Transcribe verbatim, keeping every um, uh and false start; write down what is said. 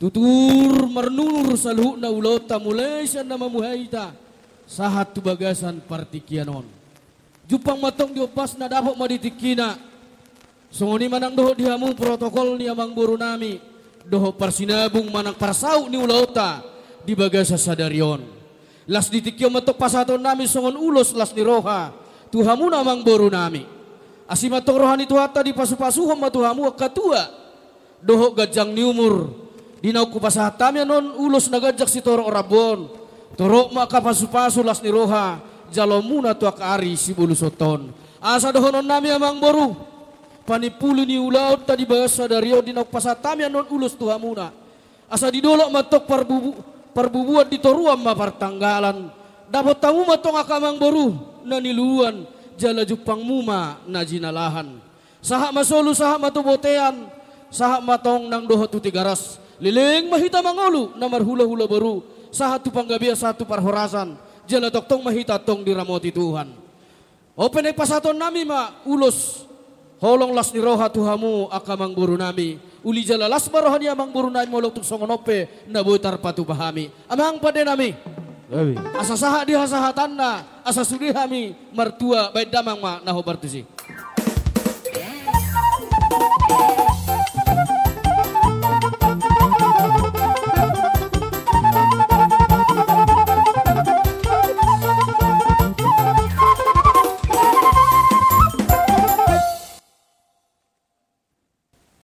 Tutur marnunur saluhutna ulaonta mulai sian na mamuhai hita sahat tu bagasan partingkian on. Jumpang ma tong di ombasna, dapot ma di tingkina. Songon i ma nang dohot di hamu protokol ni amangboru nami, dohot parsinabung manang parsaut ni ulaonta di bagasan sadari on. Las di tingki on ma tong pasahaton nami songon ulos las ni roha tu hamuna amangboru nami. Asi ma tong roha ni Tuhanta, dipasupasuhon ma tu hamu angka tua dohot ganjang ni umur. Di naung hupasahat hami annon ulos na ganjang sitorop rambu on, torop ma angka pasupasu las ni roha jaloonmuna tu angka ari sibolusonta on. Asa dohonon nami amangboru, panimpuli ni ulaonta di bagasan sadari on, di naung hupasahat hami annon ulos tu hamuna. Asa di dolok ma tong parbubu-, parbubuan, di toruan ma partanggalan. Dapot hamu ma tong angka amangboru na niluluan, jala jumpangmu ma na jinalahan. Sahat ma solu, sahat ma tu bontean, sahat ma tong nang dohot tu Tigaras. Leleng ma hita mangolu na marhulahula boru, sahat tu panggabean, sahat tu parhorasan, jala tongtong ma hita tong diramoti Tuhan. On pe naeng pasahaton nami ma ulos holong las ni roha tu hamu angka amangboru nami. Uli jala las ma roha ni amangboru nami molo tung songon on pe na boi tarpatupa hami. Amang pande nami. Gabe. Asa sahat di hasahatanna, asa sude hami martua, baen damang ma na hombar tusi.